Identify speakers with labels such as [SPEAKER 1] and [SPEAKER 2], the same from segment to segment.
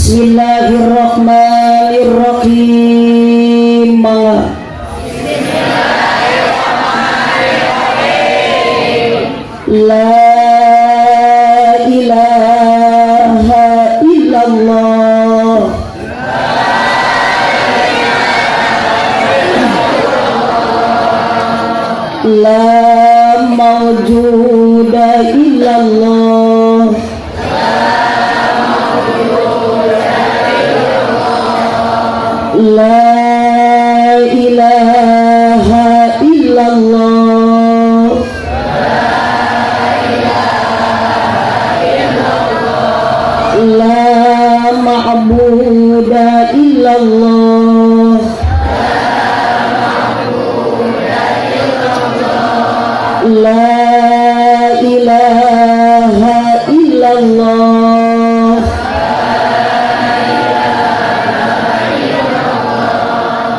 [SPEAKER 1] Bismillahirrahmanirrahim. Mangga. La ilaha illallah. La mawjuda illallah. La ilaha illallah. La ma'buda illallah. La ilaha illallah.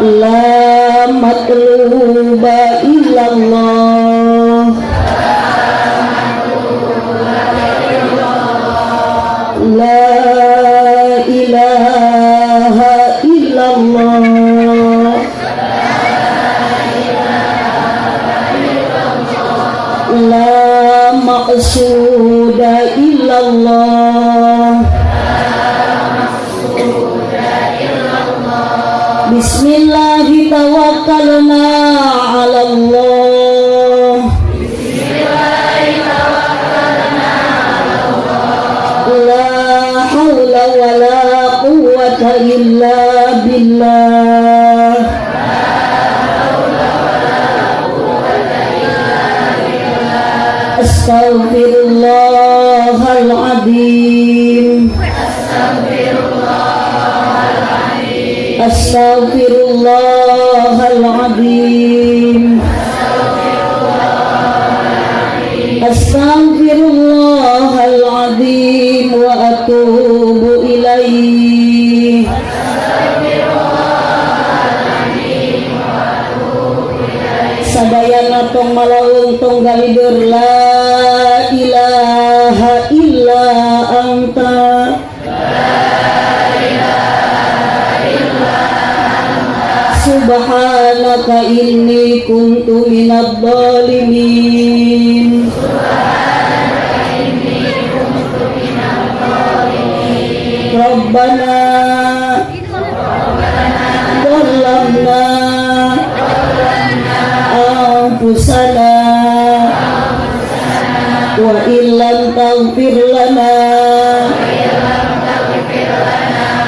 [SPEAKER 1] La matluba illallah. La ilaha illallah. La maqsuda illallah. Bismillahi tawakkalna ala Allah. La hawla wa la quwwata illa billah. Astaghfirullahaladzim. Astaghfirullahaladzim. Astaghfirullahaladzim wa atubu ilaih. Sadayana tong malaung tong galidur. La ilaha illa anta. Subhanaka inni kuntu minadh dhalimin. Rabbana dhalamna anfusana wa illam taghfir lana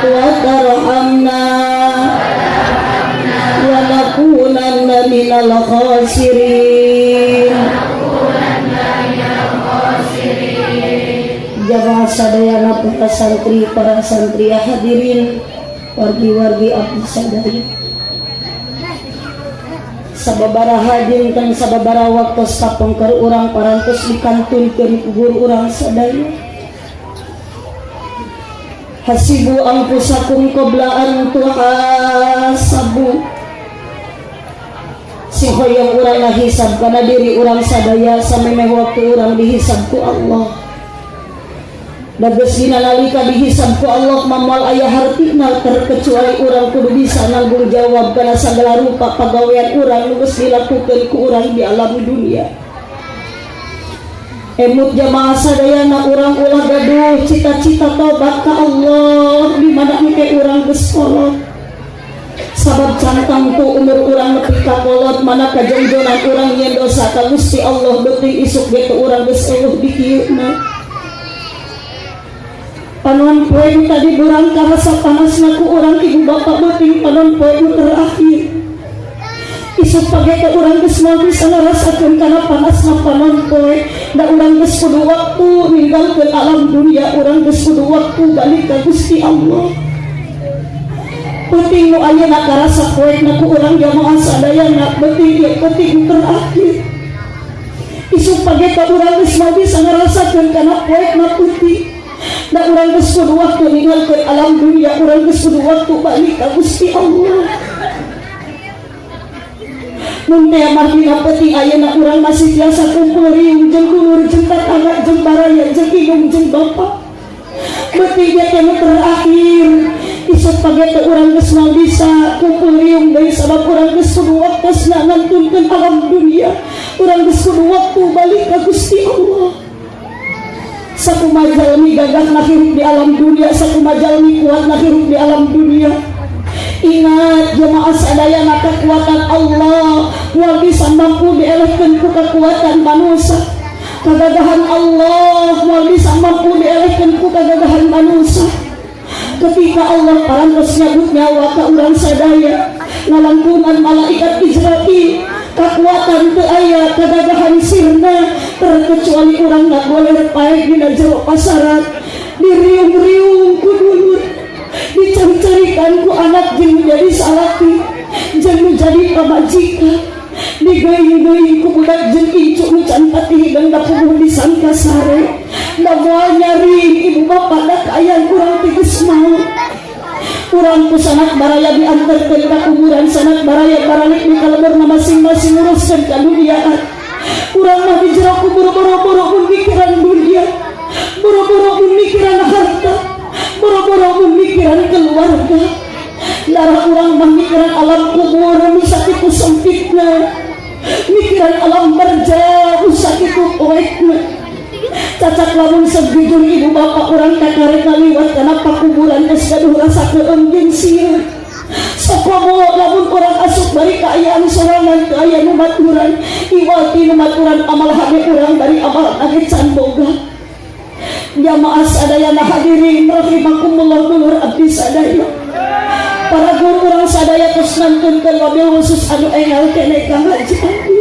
[SPEAKER 1] wa tarhamna wa nakunanna minal khasirin. Jamaah sadayana para santri, para santri hadirin, wargi-wargi abdi sadaya. Sababaraha dinten sababaraha waktos kapengker urang parantos dikantunkeun ku guru urang sadaya. Hasibu anfusakum qabla an tuhasabu. Sing hoyong urang ngahisab kana diri urang sadaya samemeh waktu urang dihisab ku Allah. Da geus dina nalika dihisab ku Allah mah moal aya hartina terkecuali urang kudu bisa nanggung jawab kana sagala rupa pagawean urang nu geus dilakukeun ku urang di alam dunia. Emut jamaah sadayana urang ulah gaduh cita-cita tobat ka Allah di mana engke urang geus kolot. Sabab cantang tu umur urang nepi ka kolot mana kajongjonan urang nyeun dosa ka Gusti Allah beuting isuk ge teu urang geus eueuh di kieu mah. Panon poe nu tadi burang karasa panasna ku urang ibu bapak beuting panon poe nu terakhir. Isuk page teh urang geus moal bisa ngarasakeun kana panasna panon poe. Da urang geus kudu waktu ninggalkeun alam dunia, urang geus kudu waktu balik ka Gusti Allah. Penting nu ayeuna karasa poe na ku urang jamaah sadayana beuting ieu penting terakhir. Isuk page teh urang geus moal bisa ngarasakeun kana poe na putih. Da urang geus kudu waktu ninggalkeun alam dunia, urang geus kudu waktu balik ka Gusti Allah. Mun teh mah dina peuting ayeuna urang masih biasa kumpul riung jeung dulur jeung tatangga jeung baraya jeung indung jeung bapak. Beuting ieu teh nu terakhir. pageto urang geus moal bisa kumpul riung deui, sabab urang geus kudu waktosna ngantunkeun alam dunia. Urang geus kudu waktu balik ka Gusti Allah. Sakumaha jalmi gagah hirup di alam dunia, sakumaha jalmi kuat hirup di alam dunia, ingat jemaah sadayana, kekuatan Allah moal bisa mampu dielehkeun ku kekuatan manusia. Kegagahan Allah moal bisa mampu dielehkeun ku kegagahan manusia. Ketika Allah parantos nyabut nyawa ka urang sadaya ngalangkungan malaikat Izrail, kekuatan teu aya, kegagahan sirna, terkecuali urang ngagoler paeh dina jero pasaran, diriung-riung ku dulur, dicari-carikan ku anak jeung jadi salaki jeung nu jadi pamajikan, digeuing-geuing ku budak jeung incu nu can pati hideng, da puguh disangka sare. Da moal nyari ibu bapak, da kaayaan urang teh geus maut. Urang ku sanak baraya diantarkeun ka kuburan, sanak baraya baralik di kaleborna masing-masing nguruskeun ka duniaan. Urang mah di jero kubur boro-boro mun mikiran dunia, boro-boro mun mikiran harta, boro-boro mun mikiran keluarga. Darah urang mah mikiran alam kubur nu sakitu sempitna, mikiran alam barzah nu sakitu poekna. Cacak lamun sejujur ibu bapak urang kakarek ngaliwat kana pakuburan geus gaduh rasa keueung jeung sieun. Sakomo lamun urang asup bari kaayaan sorangan, teu aya nu maturan, iwal ti nu maturan amal hade urang dari amal ge can boga. Jamaah sadayana, hadirin rahimakumullah, dulur abdi sadaya, para guru urang sadaya tos ngantunkeun, wabil khusus anu enggal keneh Kang Haji Andi,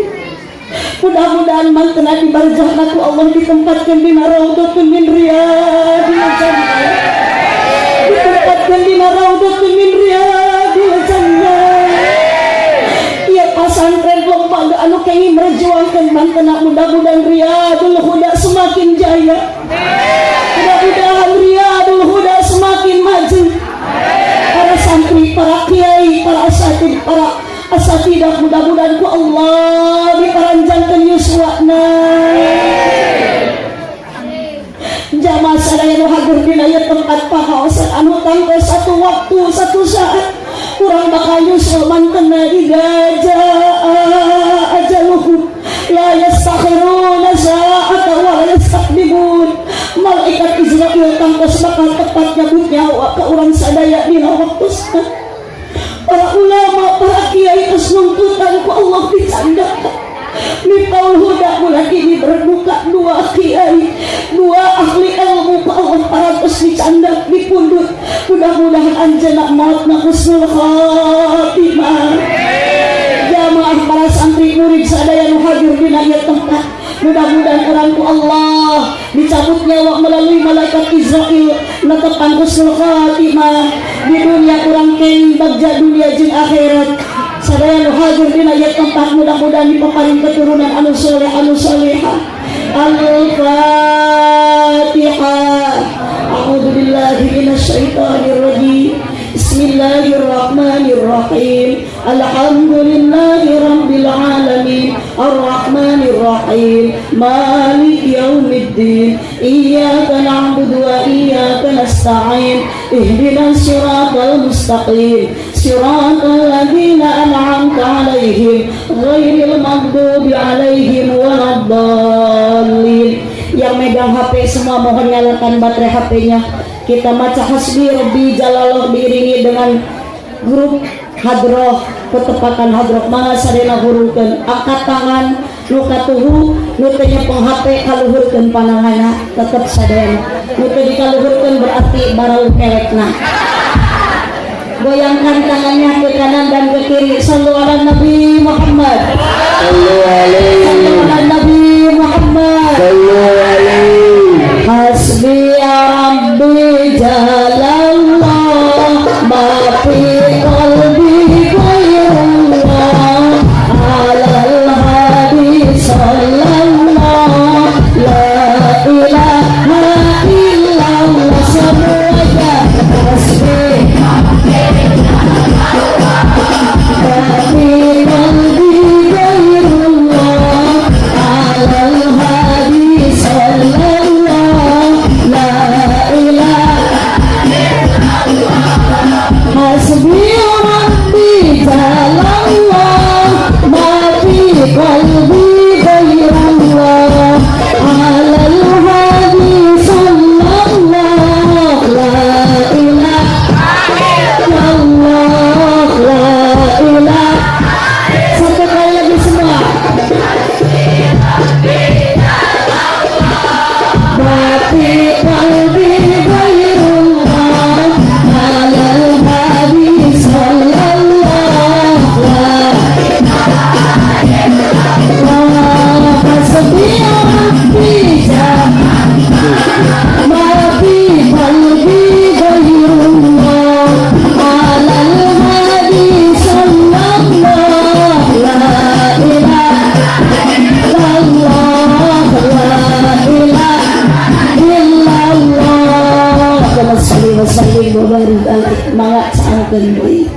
[SPEAKER 1] mudah-mudahan mantena di barzahna ku Allah ditempatkan di raudhatun min riyadil jannah, ditempatkan di raudhatun min riyadil jannah. Ieu pasantren lembaga anu kenging merjuangkan mantena, mudah-mudahan Riyadul Huda semakin jaya, mudah-mudahan Riyadul Huda semakin maju. Para santri, para kiai, para asatid, para asatidah, mudah-mudahan ku Allah diparanjangkan yuswana. Jamaah sadaya nu hadir dina ieu tempat pangaosan, anu tangtos satu waktu satu saat urang bakal nyusul mantena. Idza jaa ajaluhum la yastakhiruna sa'ata wa la yastaqdimun. Malaikat Izrail tangtos bakal tepat nyabut nyawa ka urang sadaya dina waktosna. Para ulama, para kiai terus nuntutan ku Allah dicandakan. Miftahul Huda bulan ini berduka, dua kiai, dua ahli ilmu ku Allah parantos dicandak, dipundut. Mudah-mudahan anjeunna mautna husnul khatimah. Jamaah, para santri, murid sadaya nu hadir dina ieu tempat, mudah-mudahan urang ku Allah dicabut nyawa melalui malaikat Izrail netepan husnul khatimah di dunia, urang kenging bagja dunia jeung akhirat. Sadaya nu hadir dina ieu tempat mudah-mudahan dipaparin keturunan anu soleh, anu solehah. Al-Fatihah. A'udzu billahi minasyaitonir rajim. Bismillahirrahmanirrahim. Alhamdulillahi rabbil alamin. Arrahmanir rahim. Maliki yaumiddin. Iyyaka na'budu wa iyyaka nasta'in. Ihdinas siratal mustaqim. Siratal ladzina an'amta 'alaihim ghairil maghdubi 'alaihim waladdallin. Yang megang HP semua mohon nyalakan baterai HP-nya. Kita baca hasbi rabbi jalallah diiringi dengan grup hadroh, ketepatan hadroh. Mangga sadayana hurungkeun, angkat tangan nu katuhu. Nu teu nyepeng HP kaluhurkeun pananganna tetep sadayana. Nu teu dikaluhurkeun berarti barau kelekna. Goyangkan tangannya ke kanan dan ke kiri. Sallu ala Nabi Muhammad.
[SPEAKER 2] Sallu alaihi.
[SPEAKER 1] Sallu ala Nabi Muhammad.
[SPEAKER 2] Sallu alaihi.
[SPEAKER 1] Hasbi Rabbi Jalallah, ma fi qalbi ghairullah, alal hadi sallallah, la ilaha illallah. Semuanya, hasbi ma fi qalbi ghairullah, alal hadi sallallah, la ilaha. Wa sallim wa barik alaihi. Mangga caangkeun deui.